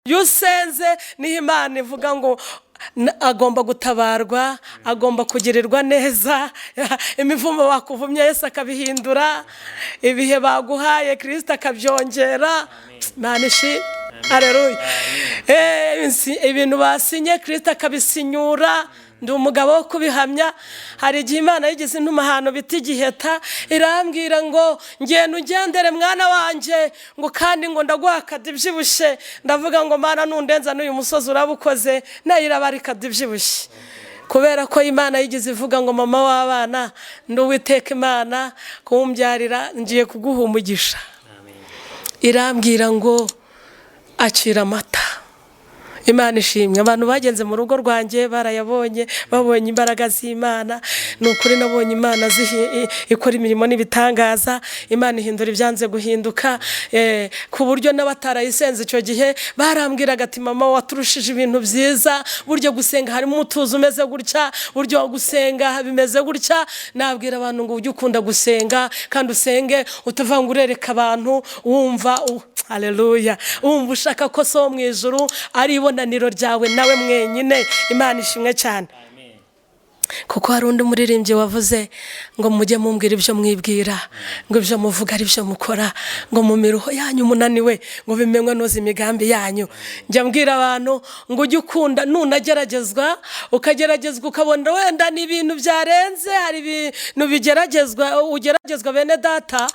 Iyo usenze niho Imana ivuga ngo agomba gutabarwa, agomba kugirirwa neza. Imivumo bakuvumye, Yesu akabihindura. Ibihe baguhaye, Kirisita akabyongera. Imana ishimwe, hareruya. Ibintu basinye, Kirisita akabisinyura. Ndi umugabo wo kubihamya. Hari igihe Imana yigeze intuma ahantu bita Igiheta, irambwira ngo: "Ngenda ugendere mwana wanjye," ngo kandi ngo: "Ndaguha akada ibyibushye." Ndavuga ngo: "Mana, nundenza n'uyu musozi urabukoze." Nayo iraba ari ikada ibyibushye, kubera ko Imana yigeze ivuga ngo: "Mama w'abana, ndi Uwiteka Imana kumbyarira, ngiye kuguha umugisha." Irambwira ngo: "Akira amata." Imana ishimwe. Abantu bagenze mu rugo rwanjye barayabonye, babonye imbaraga z'Imana. Ni ukuri, nabonye Imana ikora imirimo n'ibitangaza. Imana ihindura ibyanze guhinduka, ku buryo n'abatarayisenze icyo gihe barambwiraga ati: "Mama, waturushije ibintu byiza. Buryo gusenga harimo umutuzo umeze gutya, buryo gusenga bimeze gutya." Nabwira abantu ngo ujye ukunda gusenga, kandi usenge utavuga ngo urereka abantu. Wumva haleluya, wumva ushaka ko so wo mu ijuru ari ibonaniro ryawe nawe mwenyine. Imana ishimwe cyane, kuko hari undi muririmbyi wavuze ngo: "Mujye mumbwira ibyo mwibwira, ngo ibyo muvuga ari byo mukora, ngo mu miruho yanyu munaniwe, ngo bimenywe nuzi imigambi yanyu." Njya mbwira abantu ngo ujye ukunda, nunageragezwa, ukageragezwa, ukabona wenda ni ibintu byarenze. Hari ibintu bigeragezwa, ugeragezwa, bene data,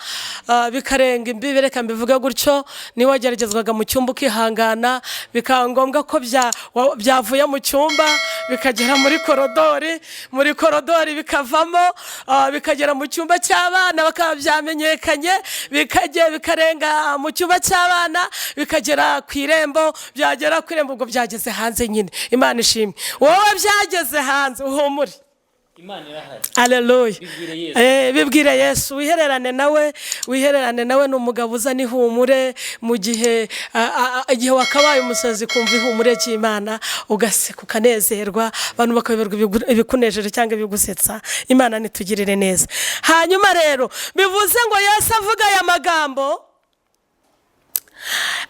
bikarenga imbibi, reka mbivuge gutyo. Niba wageragezwaga mu cyumba ukihangana, bikaba ngombwa ko byavuye mu cyumba bikagera muri korodori, muri korodori bikavamo, bikagera mu cyumba cy'abana, bakaba byamenyekanye, bikajya bikarenga mu cyumba cy'abana, bikagera ku irembo. Byagera ku irembo, ubwo byageze hanze nyine. Imana ishimwe. Wowe byageze hanze, uhumure. Imana irahari. Aleluya. Bibwire Yesu. Bibwire Yesu, wihererane nawe, wihererane nawe. Ni umugabo uzana ihumure mu gihe igihe wakabaye umusazi, kumva ihumure ry'Imana, ugaseka, ukanezerwa, abantu bakayoberwa ibikunejeje cyangwa ibigusetsa. Imana nitugirire neza. Hanyuma rero bivuze ngo Yesu avuga aya magambo,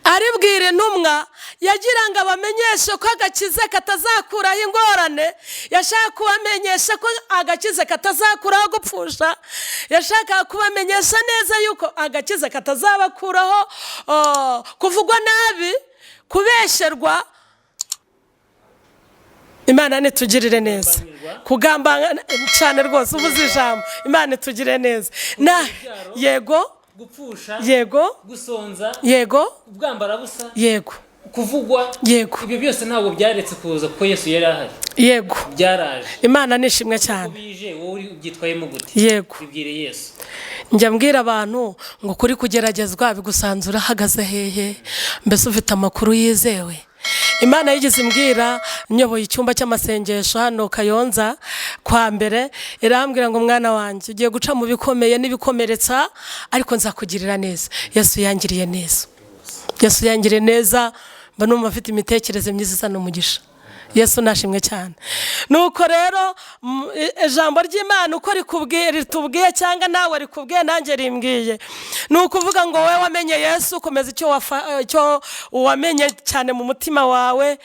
aribwira intumwa, yagira ngo abamenyeshe ko agakiza katazakuraho ingorane. Yashaka kubamenyesha ko agakiza katazakuraho gupfusha. Yashakaga kubamenyesha neza yuko agakiza katazabakuraho, oh, kuvugwa nabi, kubesherwa. Imana nitugirire neza. Kugambana cyane rwose, ubuze ijambo. Imana itugirire neza na yego. Gupfusha. Yego. Gusonza. Yego. Ubwambarabusa. Yego. Kuvugwa. Yego. Ibyo byose ntabwo byaretse kuza kuko Yesu yari ahari. Yego. Byaraje. Imana nishimwe cyane. Ko bije, wowe uri ubyitwayemo gute? Yego. Bibwire Yesu. Njya mbwira abantu ngo kuri kugeragezwa bigusanzura ahagaze hehe? Mbese ufite amakuru yizewe? Imana yigeze imbwira nyoboye icyumba cy'amasengesho hano Kayonza kwa mbere, irambwira ngo: "Mwana wanjye, ugiye guca mu bikomeye n'ibikomeretsa, ariko nzakugirira neza." Yesu yangiriye neza, Yesu yangiriye neza. Mba numva afite imitekerereze myiza izana umugisha. Yesu nashimwe cyane. Nuko rero ijambo ry'Imana uko rikubwiye, ritubwiye, cyangwa nawe rikubwiye, nanjye rimbwiye, ni ukuvuga ngo wowe wamenye Yesu, komeza icyo wamenye cyane mu mutima wawe.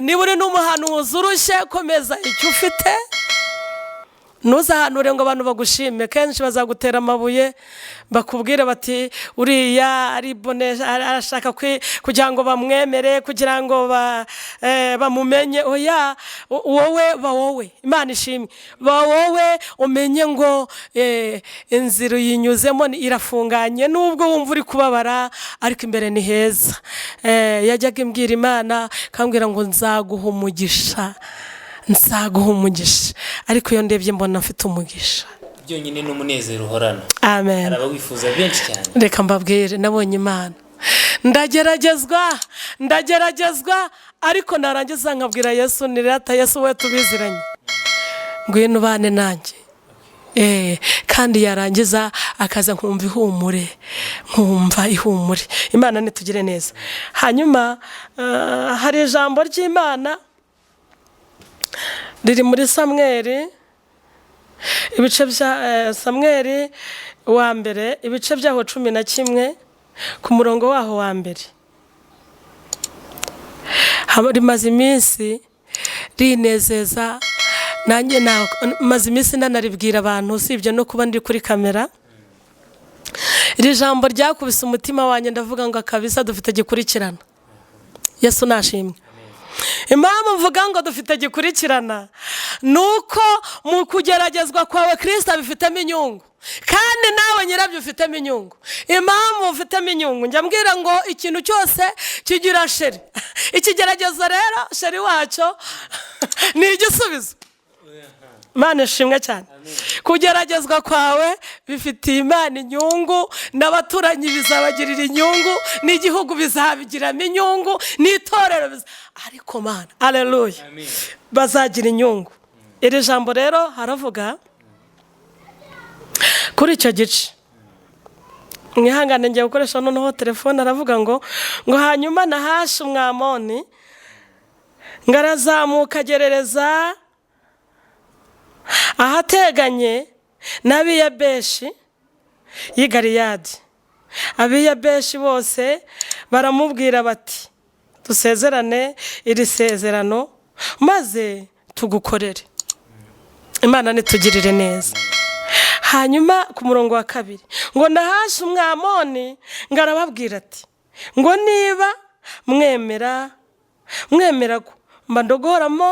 Niba uri n'umuhanuzi urushye, komeza icyo ufite. Ntuzahanure ngo abantu bagushime. Kenshi bazagutera amabuye, bakubwire bati: "Uriya aribone, arashaka kugira ngo bamwemere, kugira ngo bamumenye." Oya, wowe ba wowe. Imana ishimwe. Ba wowe, umenye ngo inzira uyinyuzemo irafunganye, nubwo wumva uri kubabara, ariko imbere ni heza. Yajyaga imbwira, Imana ikambwira ngo: "Nzaguha umugisha, nzaguha umugisha." Ariko iyo ndebye mbona mfite umugisha. Byonyine ni umunezero uhorana. Amen. Hari abawifuza benshi cyane. Reka mbabwire, nabonye Imana. Ndageragezwa, ndageragezwa, ariko narangiza nkabwira Yesu: "Nirata Yesu we tubiziranye, ngwino ubane nanjye." Kandi yarangiza akaza, nkumva ihumure, nkumva ihumure. Imana nitugire neza. Hanyuma hari ijambo ry'Imana riri muri Samweri, ibice bya Samweri wa mbere, ibice byaho 11, ku murongo waho wa mbere. Rimaze iminsi rinezeza nanjye, maze iminsi nanaribwira abantu, usibye no kuba ndi kuri kamera. Iri jambo ryakubise umutima wanjye, ndavuga ngo akabisa dufite gikurikirana. Yesu nashimwe. Impamvu mvuga ngo dufite gikurikirana ni uko mu kugeragezwa kwawe Kirisita abifitemo inyungu, kandi nawe nyirabyo ufitemo inyungu. Impamvu ufitemo inyungu, njya mbwira ngo ikintu cyose kigira chéri. Ikigeragezo rero, chéri wacyo ni igisubizo. Imana ishimwe cyane. Kugeragezwa kwawe bifitiye Imana inyungu, n'abaturanyi bizabagirira inyungu, n'igihugu bizabigiramo inyungu, n'itorero, ariko Mana, aleluya, bazagira inyungu. Iri jambo rero haravuga kuri icyo gice. Mwihangane, ngiye gukoresha noneho telefone. Aravuga ngo hanyuma Nahashi Umwamoni ngo arazamuka, agerereza ahateganye n'Abiyabeshi y'i Galiyadi. Abiyabeshi bose baramubwira bati: "Dusezerane iri sezerano maze tugukorere." Imana nitugirire neza. Hanyuma ku murongo wa 2 ngo Nahashi Umwamoni ngo arababwira ati ngo: "Niba mwemera ko mba ndogoramo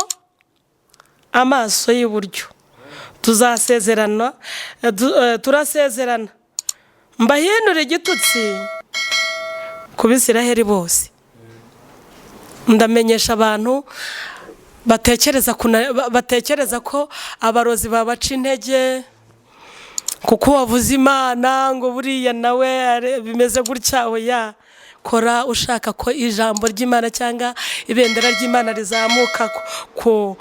amaso y'iburyo, tuzasezerana, turasezerana, mbahindure igitutsi ku Bisiraheli bose." Ndamenyesha abantu batekereza ko abarozi babaca intege kuko wavuze Imana, ngo buriya nawe bimeze gutya. Oya, kora ushaka ko ijambo ry'Imana cyangwa ibendera ry'Imana rizamuka ku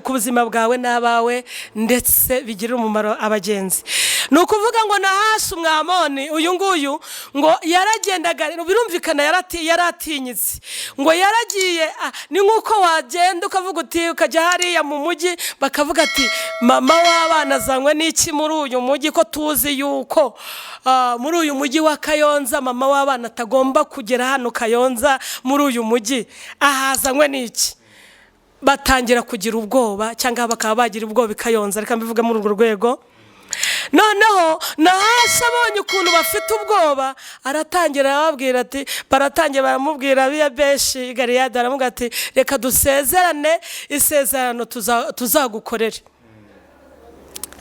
buzima bwawe n'abawe, ndetse bigirira umumaro abagenzi. Ni ukuvuga ngo Nahashi Umwamoni uyu nguyu ngo yaragendaga, birumvikana yaratinyitse, ngo yaragiye, ni nk'uko wagenda ukavuga uti, ukajya hariya mu mujyi, bakavuga ati: "Mama w'abana azanywe n'iki muri uyu mujyi, ko tuzi yuko muri uyu mujyi wa Kayonza mama w'abana atagomba kugera hano Kayonza muri uyu mujyi, ahazanywe n'iki?" Batangira kugira ubwoba, cyangwa bakaba bagira ubwoba i Kayonza, reka mbivuge muri urwo rwego. Noneho Nahashi abonye ukuntu bafite ubwoba, aratangira arababwira ati, baratangira baramubwira, Abiyabeshi Galiyadi, aramubwira ati: "Reka dusezerane isezerano, tuzagukorere."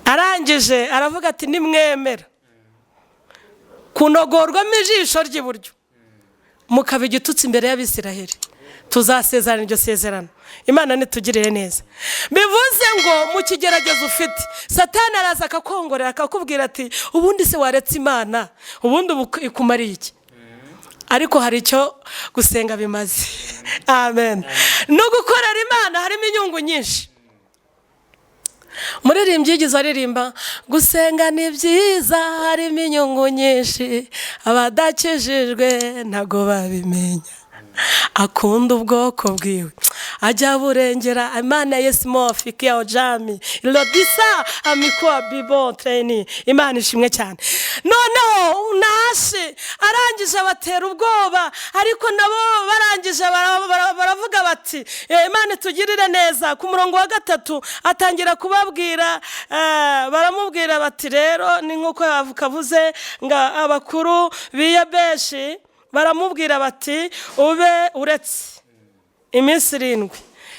Arangije aravuga ati: "Nimwemera kunogorwamo ijisho ry'iburyo, mukaba igitutsi imbere y'Abisiraheli, tuzasezerana iryo sezerano." Imana nitugirire neza. Bivuze ngo mu kigeragezo ufite, Satani araza akakongorera, akakubwira ati: "Ubundi se waretse Imana? Ubundi ubu ikumariye iki?" Ariko hari icyo gusenga bimaze, amen. No gukorera Imana harimo inyungu nyinshi. Muririmbyi yigeze aririmba: "Gusenga ni byiza, harimo inyungu nyinshi, abadakijijwe ntabwo babimenya. Akunda ubwoko bwiwe, ajya burengera." Imana yesimo fikiya ojami lodisa amikuwa bibo treni. Imana ishimwe cyane. Noneho Nahashi arangije abatera ubwoba, ariko nabo barangije baravuga bati: "Imana itugirire neza." Ku murongo wa 3 atangira kubabwira, baramubwira bati rero ni nk'uko kavuze ngo abakuru b'iyabeshi baramubwira bati: "Ube uretse iminsi 7."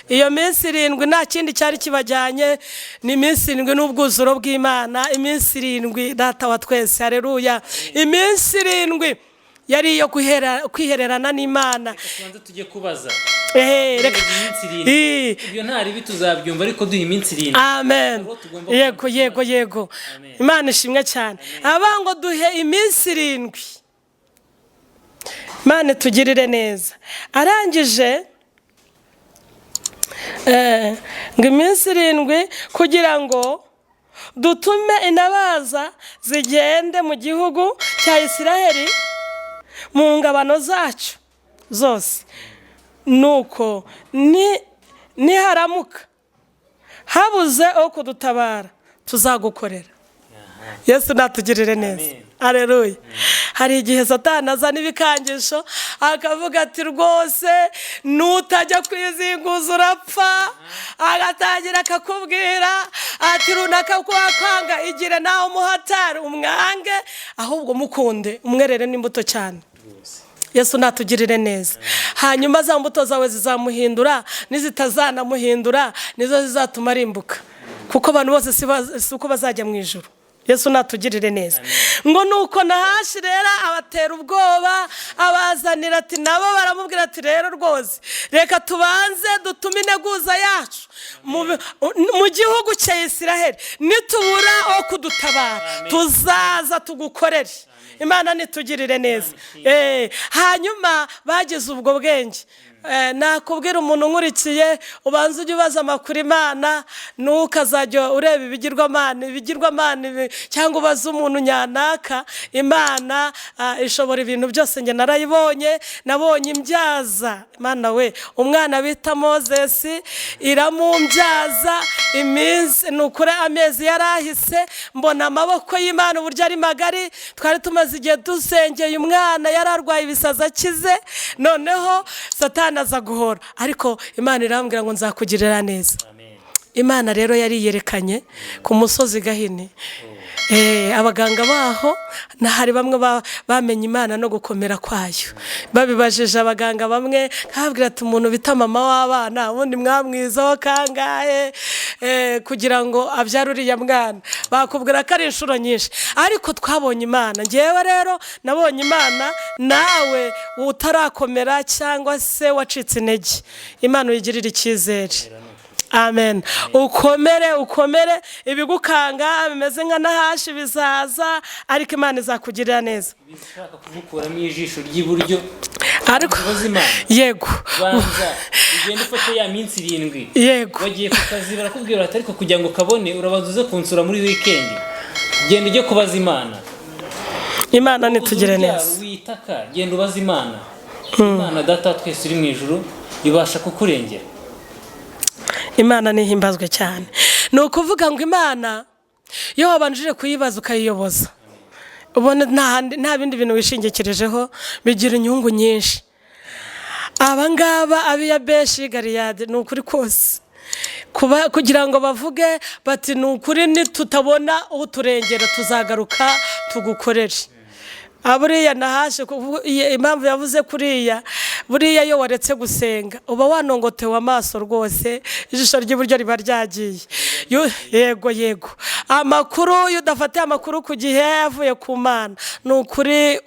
Iyo minsi 7 nta kindi cyari kibajyanye, ni iminsi 7 n'ubwuzuro bw'Imana, iminsi 7 Data wa twese, hareruya. Iminsi 7 yari iyo kwihererana n'Imana. Reka tubanze tujye kubaza. Reka Iminsi 7. Ibyo nta ribi, tuzabyumva, ariko duha iminsi 7. Amen. Aho tugomba Yego. kubanza. Yego. Amen. Imana ishimwe cyane. Aba ngo: "Duhe iminsi 7, Imana tugirire neza." Arangije ngo iminsi 7 kugira ngo dutume intabaza zigende mu gihugu cya Isiraheli mu ngabano zacyo zose. Nuko niharamuka habuze wo kudutabara, tuzagukorera. Yesu natugirire neza. Amen. Aleluya. Hari igihe Satani azana ibikangisho akavuga ati rwose nutajya kwizinguza urapfa, agatangira akakubwira ati runaka wakwanga, igire nawe umuhatari umwange, ahubwo mukunde umwerere n'imbuto cyane. Yesu natugirire neza. Hanyuma za mbuto zawe zizamuhindura, nizitazanamuhindura nizo zizatuma arimbuka, kuko abantu bose si uko bazajya mu ijuru. Yesu natugirire neza. Ngo nuko Nahashi rero abatera ubwoba, abazanira ati nabo baramubwira ati rero rwose reka tubanze dutume integuza yacu mu gihugu cya Isiraheli, nitubura aho kudutabara tuzaza tugukorere. Imana nitugirire neza. Hanyuma bagize ubwo bwenge. Nakubwira umuntu nkurikiye, ubanza ujye ubaza amakuru Imana, ntukazajya ureba ibigirwamana cyangwa ubaze umuntu nyanaka. Imana ishobora ibintu byose, njye narayibonye, nabonye imbyaza Imana we, umwana bita Moses iramumbyaza iminsi, ni ukuri amezi yarahise, mbona amaboko y'Imana uburyo ari magari. Twari tumaze igihe dusengeye umwana, yari arwaye ibisazi akize, noneho Satani aza guhora, ariko Imana irambwira ngo nzakugirira neza. Imana rero yari yerekanye ku musozi Gahini. Abaganga baho hari bamwe bamenye Imana no gukomera kwayo. Babibajije abaganga bamwe, nkababwira ati umuntu bita mama w'abana ubundi mwamwizaho kangahe kugira ngo abyare uriya mwana, bakubwira ko ari inshuro nyinshi, ariko twabonye Imana. Ngewe rero nabonye Imana, nawe utarakomera cyangwa se wacitse intege, Imana uyigirire icyizere. Amen. Ukomere, ukomere, ibigukanga bimeze nka Nahashi bizaza, ariko Imana izakugirira neza. Bishaka kugukuramo ijisho ry'iburyo, ariko yego banza ugende ufate ya minsi 7. Yego. Bagiye ku kazi barakubwira bati ariko kugira ngo kabone urabanza uze kunsura muri weekend, genda ujye kubaza Imana. Imana nitugire neza. Witaka, genda ubaza Imana. Imana data twese uri mu ijuru ibasha kukurengera. Imana nihimbazwe cyane. Ni ukuvuga ngo Imana iyo wabanjije kuyibaza ukayiyoboza, ubona nta bindi bintu wishingikirijeho, bigira inyungu nyinshi. Aba ngaba ab'iya Beshi Galeyadi ni ukuri kose, kugira ngo bavuge bati ni ukuri nitutabona uturengera tuzagaruka tugukorere. Buriya Nahashi impamvu yavuze kuriya, buriya iyo waretse gusenga uba wanongotewe amaso rwose, ijisho ry'iburyo riba ryagiye. Yego yego, amakuru iyo udafatiye amakuru ku gihe yavuye ku Mana, ni ukuri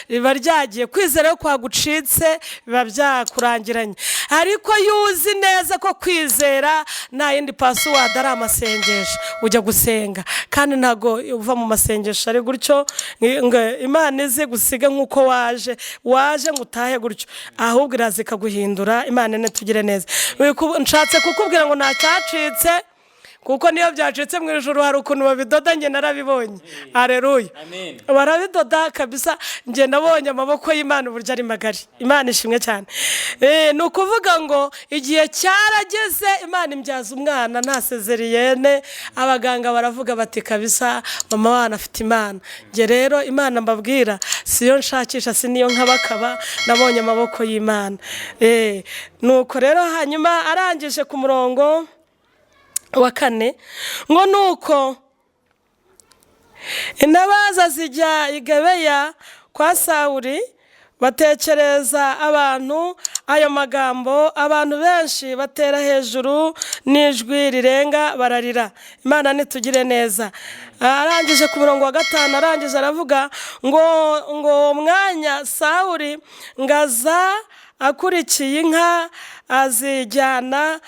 riba ryagiye. Kwizera kwagucitse biba byakurangiranye, ariko iyo uzi neza ko kwizera nta yindi password ari amasengesho, ujya gusenga kandi ntago uva mu masengesho ari gutyo Imana ize gusiga nkuko waje ngo utahe gutyo, ahubwo iraza ikaguhindura. Imana nitugire neza. Nshatse kukubwira ngo nta cyacitse, kuko niyo byacitse mu ijuru hari ukuntu babidoda, njye narabibonye. Aleluya. Barabidoda kabisa, njye nabonye amaboko y'Imana uburyo ari magari. Imana ishimwe cyane. Ni ukuvuga ngo igihe cyarageze Imana imbyaza umwana nta sezeriyene, abaganga baravuga bati kabisa mama wana afite Imana. Njye rero Imana mbabwira siyo nshakisha, si niyo nkabakaba, nabonye amaboko y'Imana. Nuko rero hanyuma arangije ku murongo wa 4 ngo nuko intabaza zijya i Gibeya kwa Sawuli, batekereza abantu ayo magambo, abantu benshi batera hejuru n'ijwi rirenga bararira. Imana nitugire neza. Arangije ku murongo wa 5, arangije aravuga ngo mwanya Sawuli ngaza akurikiye inka azijyana,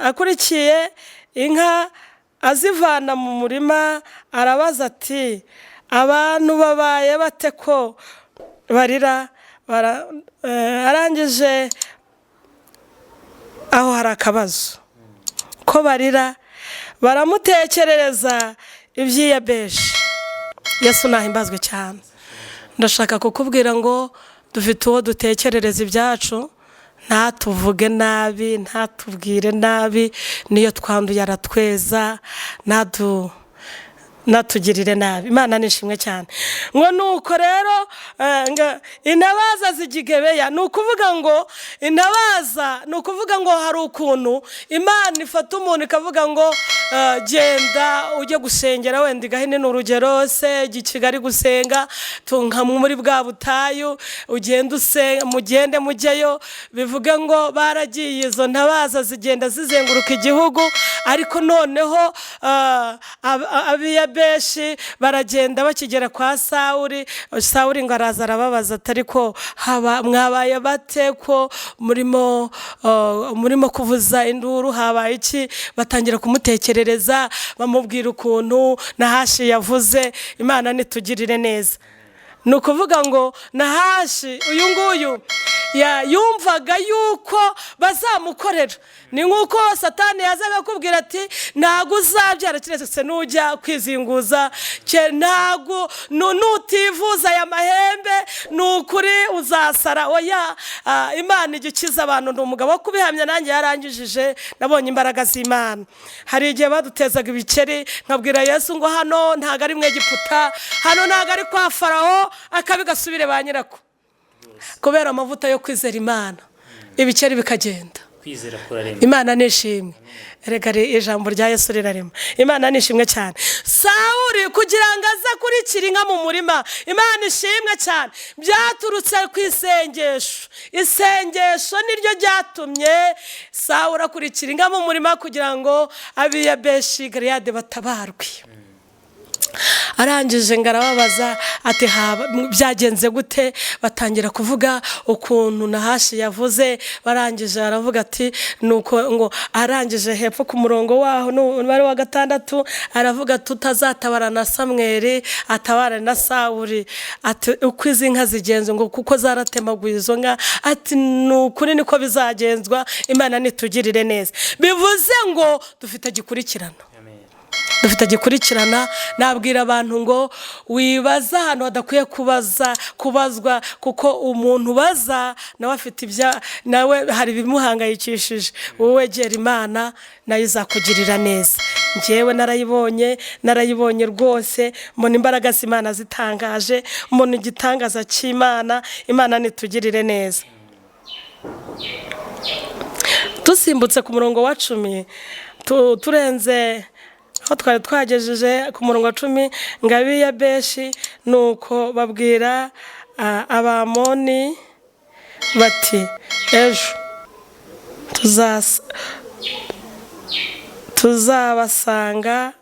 akurikiye inka azivana mu murima, arabaza ati abantu babaye bate ko barira? Arangije aho hari akabazo ko barira, baramutekerereza iby'iya Beshi. Yesu nahimbazwe cyane. Ndashaka kukubwira ngo dufite uwo dutekerereza ibyacu, ntatuvuge nabi, ntatubwire nabi, niyo twanduye aratweza, Natugirire nabi. Imana nishimwe cyane. Ngo nuko rero intabaza zigigebeya, ni ukuvuga ngo intabaza, ni ukuvuga ngo hari ukuntu Imana ifata umuntu ikavuga ngo genda ujye gusengera, wenda igahene ni urugero, se Kigali gusenga tunka muri bwa butayu, ugenda usenga, mugende mujyeyo. Bivuge ngo baragiye, izo ntabaza zigenda zizenguruka igihugu, ariko noneho abiyabeshi baragenda bakigera kwa Sawuri. Sawuri ngo araza arababaza atari ko mwabaye bate, ko murimo kuvuza induru, habaye iki? Batangira kumutekerereza, bamubwira ukuntu Nahashi yavuze. Imana nitugirire neza. Ni ukuvuga ngo Nahashi uyu nguyu yumvaga yuko bazamukorera. Ni nk'uko Satani yazaga akubwira ati ntabwo uzabyara keretse nujya kwizinguza, ntabwo nutivuza aya mahembe ni ukuri uzasara. Oya, Imana ijya ikiza abantu. Ni umugabo wo kubihamya, nanjye yarangijije, nabonye imbaraga z'Imana. Hari igihe badutezaga ibikeri, nkabwira Yesu ngo hano ntabwo ari mu Egiputa, hano ntabwo ari kwa Farawo, akabigasubire ba nyirako. Kubera amavuta yo kwizera Imana, ibikeri bikagenda. Kwizera kurarema. Imana nishimwe. Rega ijambo rya Yesu rirarema. Imana nishimwe cyane. Sawuri kugira ngo aze akurikira inka mu murima, Imana ishimwe cyane, byaturutse ku isengesho. Isengesho niryo ryatumye Sawuri akurikira inka mu murima kugira ngo abiyabeshi Galeyadi batabarwe. Arangije ngo arababaza ati byagenze gute? Batangira kuvuga ukuntu Nahashi yavuze. Barangije aravuga ati nuko ngo arangije hepfo ku murongo waho wari wa 6 aravuga tutazatabara na Samweli atabara na Sawuri, ati uko izi nka zigenze ngo kuko zaratemaguye izo nka, ati nukuri niko bizagenzwa. Imana nitugirire neza. Bivuze ngo dufite gikurikirana. Dufite gikurikirana. Nabwira abantu ngo wibaza ahantu hadakwiye kubazwa, kuko umuntu ubaza nawe afite ibya, nawe hari ibimuhangayikishije. Wowe wegera Imana nayo izakugirira neza. Njyewe narayibonye rwose, mbona imbaraga z'Imana zitangaje, mbona igitangaza cy'Imana. Imana nitugirire neza. Dusimbutse ku murongo wa 10, turenze aho twari twagejeje ku murongo wa 10, ngo abiyabeshi nuko babwira Abamoni bati ejo tuzabasanga.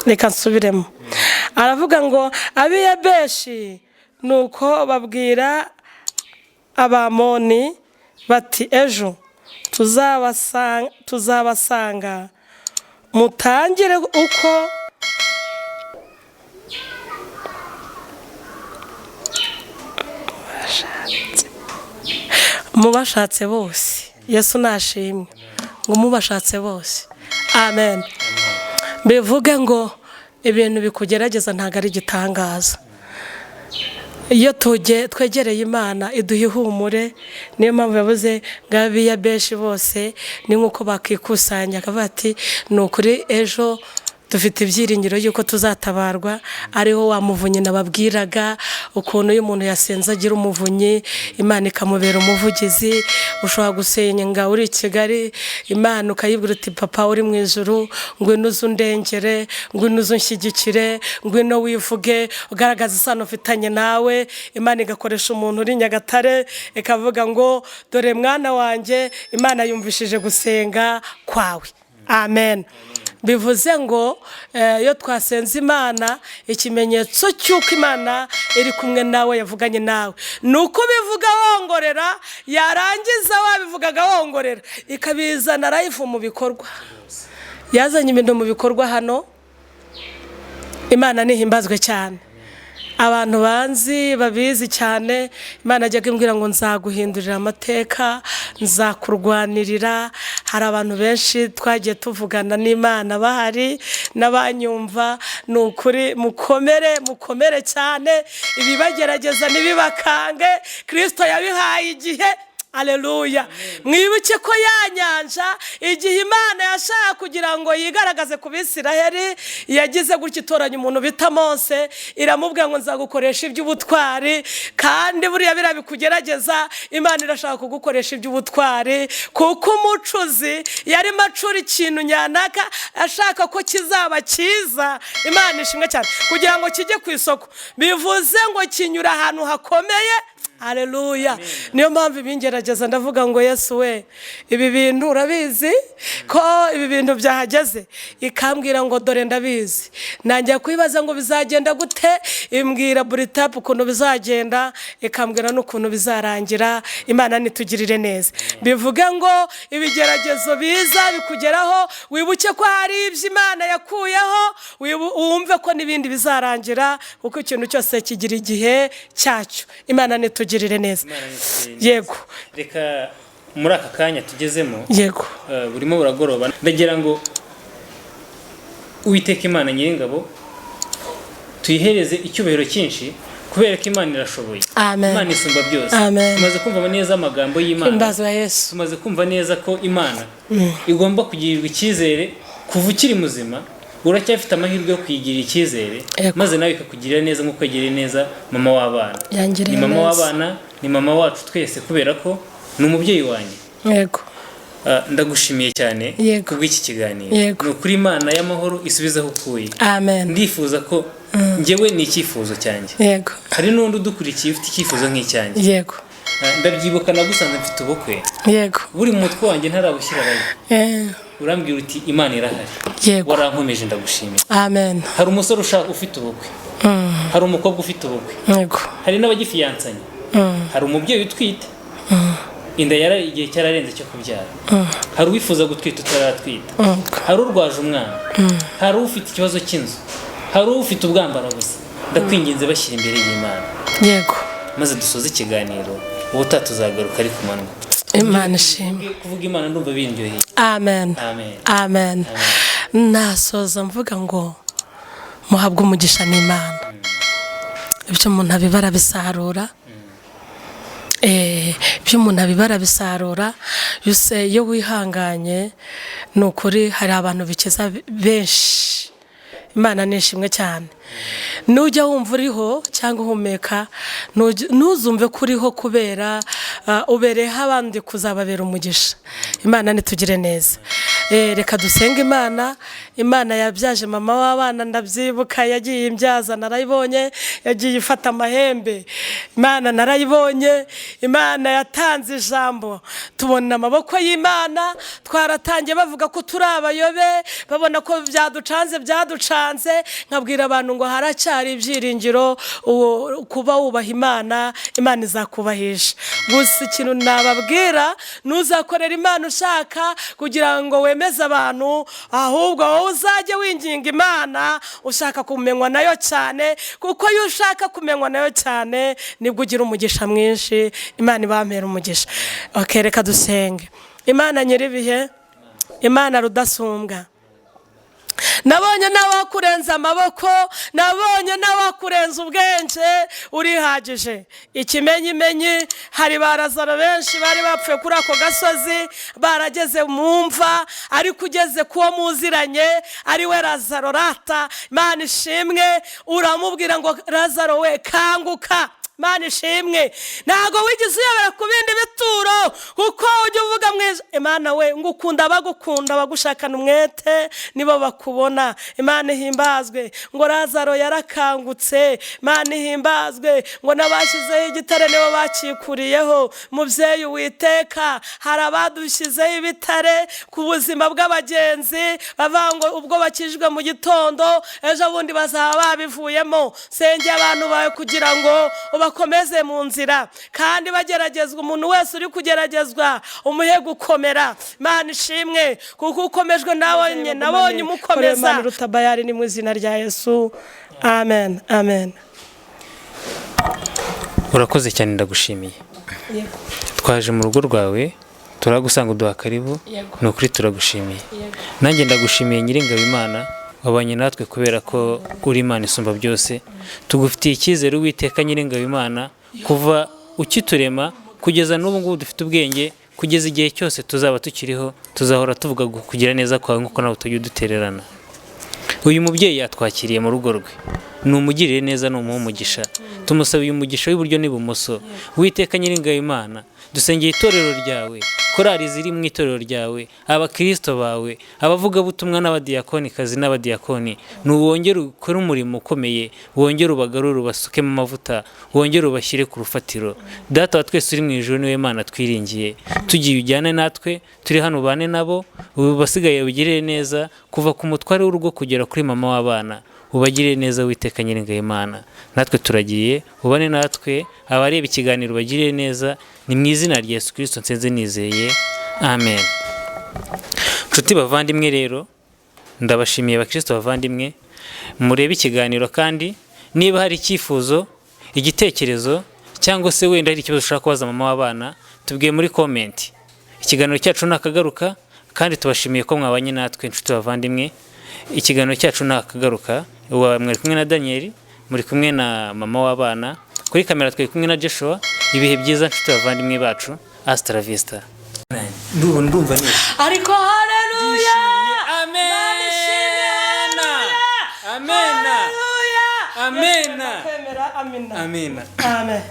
Reka nsubiremo. Aravuga ngo abiyabeshi nuko babwira Abamoni bati ejo tuzabasanga, mutangire uko mubashatse bose. Yesu nashimwe ngo mubashatse bose. Amen. Bivuge ngo ibintu bikugerageza ntabwo ari igitangaza. Iyo twegereye Imana iduha ihumure. Niyo mpamvu yavuze ngo abiyabeshi bose ni nk'uko bakikusanya, akavuga ati ni ukuri ejo dufite ibyiringiro yuko tuzatabarwa. Ariho wa muvunyi nababwiraga ukuntu uyu muntu yasenze agira umuvunyi, Imana ikamubera umuvugizi. Ushobora gusenga uri i Kigali, Imana ukayibwira uti papa uri mu ijuru, ngwino uze undengere, ngwino uze unshyigikire, ngwino wivuge, ugaragaze isano ufitanye nawe. Imana igakoresha umuntu uri Nyagatare ikavuga ngo dore mwana wanjye, Imana yumvishije gusenga kwawe. Amen. Bivuze ngo iyo twasenze Imana, ikimenyetso cy'uko Imana iri kumwe nawe, yavuganye nawe, ni uko ubivuga wongorera, yarangiza wabivugaga wongorera ikabizana live mu bikorwa. Yazanye ibintu mu bikorwa hano. Imana nihimbazwe cyane. Abantu banzi babizi cyane, Imana ajyaga imbwira ngo nzaguhindurira amateka, nzakurwanirira. Hari abantu benshi twagiye tuvugana n'Imana bahari n'abanyumva. Ni ukuri mukomere, mukomere cyane, ibibagerageza ntibibakange. Kristo yabihaye igihe. Aleluya. Mwibuke ko ya nyanja, igihe Imana yashaka kugira ngo yigaragaze ku Bisiraheli, yagize gutya itoranya umuntu bita Mose, iramubwira ngo nzagukoresha iby'ubutwari. Kandi buriya biriya bikugerageza, Imana irashaka kugukoresha iby'ubutwari, kuko umucuzi yarimo acura ikintu nyanaka ashaka ko kizaba cyiza. Imana ishimwe cyane, kugira ngo kijye ku isoko, bivuze ngo kinyura ahantu hakomeye. Aleluya. Niyo mpamvu ibingerageza ndavuga ngo Yesu we, ibi bintu urabizi ko ibi bintu byahageze. Ikambwira ngo dore ndabizi. Nanjye kwibaza ngo bizagenda gute, imbwira buri tapu ukuntu bizagenda, ikambwira n'ukuntu bizarangira. Imana nitugirire neza. Bivuge ngo ibigeragezo biza bikugeraho, wibuke ko hari ibyo Imana yakuyeho, wumve ko n'ibindi bizarangira, kuko ikintu cyose kigira igihe cyacyo. Imana nitugirire neza. Imana nitugirire neza. Yego. Reka muri aka kanya tugezemo, burimo buragoroba, ndagira ngo Uwiteka Imana Nyiringabo tuyihereze icyubahiro cyinshi, kubera ko Imana irashoboye. Amen. Imana isumba byose. Amen. Tumaze kumva neza amagambo y'Imana. Himbazwa Yesu. Tumaze kumva neza ko Imana igomba kugirirwa icyizere. Kuva ukiri muzima uracyafite amahirwe yo kuyigirira icyizere, maze nawe ikakugirira neza nk'uko yagiriye neza mama w'abana. Yangiriye Ni mama neza. w'abana, ni mama wacu twese, kubera ko ni umubyeyi wanjye. Ndagushimiye cyane kubw'iki kiganiro. Ni ukuri Imana y'amahoro isubize aho ukuye. Amen. Ndifuza ko njyewe ni icyifuzo cyanjye, hari n'undi udukurikiye ufite icyifuzo nk'icyanjye. Ndabyibuka nagusanze mfite ubukwe, buri mu mutwe wanjye ntarabushyira live, urambwira uti Imana irahari. Warankomeje, ndagushimiye. Amen. Hari umusore ushaka ufite ubukwe, hari umukobwa ufite ubukwe, hari n'abagifiyansanye, hari umubyeyi utwite inda yara igihe cyararenze cyo kubyara, hari uwifuza gutwita utaratwita, hari urwaje umwana, hari ufite ikibazo cy'inzu, hari ufite ubwambara busa. Ndakwinginze, bashyira imbere y'Imana, maze dusoze ikiganiro. Ubutaha tuzagaruka ari ku manywa. Imana ishimwe. Kuvuga Imana ndumva bindyoheye. Amen. Amen. Amen. Nasoza mvuga ngo muhabwe umugisha n'Imana. Ibyo umuntu abiba arabisarura. Ibyo umuntu abiba arabisarura. Yuse iyo wihanganye, ni ukuri hari abantu bikiza benshi. Imana ni ishimwe cyane. Nujya wumva uriho cyangwa uhumeka, ntuzumve ko uriho kubera ubereyeho abandi kuzababera umugisha. Imana nitugire neza. Reka dusenge Imana. Imana yabyaje mama w'abana, ndabyibuka yagiye imbyaza, narayibonye yagiye ifata amahembe. Imana narayibonye. Imana yatanze ijambo, tubona amaboko y'Imana. Twaratangiye bavuga ko turi abayobe, babona ko byaducanze byaducanze. Nkabwira abantu ngo haracyari ibyiringiro. Kuba wubaha Imana, Imana izakubahisha. Gusa ikintu nababwira, ntuzakorera Imana ushaka kugira ngo wemeze abantu, ahubwo wowe uzajye winginga Imana ushaka kumenywa nayo cyane, kuko iyo ushaka kumenywa nayo cyane nibwo ugira umugisha mwinshi. Imana ibampera umugisha. Okay, reka dusenge. Imana nyir'ibihe, Imana rudasumbwa, nabonye n'abakurenza amaboko, nabonye n'abakurenza ubwenge, urihagije. Ikimenyimenyi, hari ba Lazaro benshi bari bapfuye kuri ako gasozi, barageze mu mva, ariko ugeze kuwo muziranye ari we Lazaro rata, Imana ishimwe, uramubwira ngo Lazaro we, kanguka. Imana ishimwe, ntabwo wigeze uyobera ku bindi bituro, kuko ujya uvuga mwiza. Imana we, ngo ukunda abagukunda, abagushakana umwete nibo bakubona. Imana ihimbazwe. Ngo Lazaro yarakangutse. Imana ihimbazwe. Ngo n'abashyizeho igitare nibo bakikuriyeho. Mubyeyi witeka, hari abadushyizeho ibitare ku buzima bw'abagenzi, bavuga ngo ubwo bakijwe mu gitondo, ejo bundi bazaba babivuyemo. Sengera abantu bawe kugira ngo ubakomeze mu nzira, kandi bageragezwa, umuntu wese uri kugeragezwa umuhe gukomera. Imana ishimwe, kuko ukomejwe nabonye nabonye umukomeza. Imana rutabayari, ni mu izina rya Yesu, amen, amen. Urakoze cyane, ndagushimiye. Twaje mu rugo rwawe turagusanga, uduha karibu. Ni ukuri turagushimiye. Nanjye ndagushimiye, Nyiringabo Imana wabanye natwe, kubera ko uri Imana isumba byose. Tugufitiye icyizere, Uwiteka Nyiringabo Imana, kuva ukiturema kugeza Kugeza n'ubu ngubu dufite ubwenge, kugeza igihe cyose tuzaba tukiriho, tuzahora tuvuga kugira neza kwawe nk'uko nawe utajya udutererana. Uyu mubyeyi yatwakiriye mu rugo rwe, ni umugirire neza, ni umuhe umugisha. Tumusabiye umugisha w'iburyo n'ibumoso. Witeka Nyiringabo Imana, dusengeye itorero ryawe, korali ziri mu itorero ryawe, abakirisito bawe, abavugabutumwa n'abadiyakonikazi n'abadiyakoni, nuwongere ukore umurimo ukomeye, wongere ubagarure, ubasukemo amavuta, wongere ubashyire ku rufatiro. Data wa twese uri mu ijuru, niwe Mana twiringiye. Tugiye ujyane natwe, turi hano ubane nabo, ubu basigaye ubagirire neza, kuva ku mutware w'urugo kugera kuri mama w'abana, ubagirire neza Witeka Nyiringabo Imana. Natwe turagiye, ubane natwe, abareba ikiganiro ubagirire neza, ni mu izina rya Yesu Kristo nsenze nizeye, amen. Nshuti bavandimwe rero, ndabashimiye abakristo bavandimwe, murebe ikiganiro, kandi niba hari icyifuzo, igitekerezo, cyangwa se wenda hari ikibazo ushaka kubaza mama w'abana, tubwiye muri comment. Ikiganiro cyacu nakagaruka, kandi tubashimiye ko mwabanye natwe inshuti bavandimwe. Ikiganiro cyacu nakagaruka. Mwari kumwe na Daniel, muri kumwe na mama w'abana, kuri kamera twari kumwe na Joshua. Ibihe byiza nshuti bavandimwe bacu, hasta la vista. Ndumva nishimye. Ariko haleluya! Amena, amena. Haleluya! Amena. Kwemera, amina. Amena. Amen.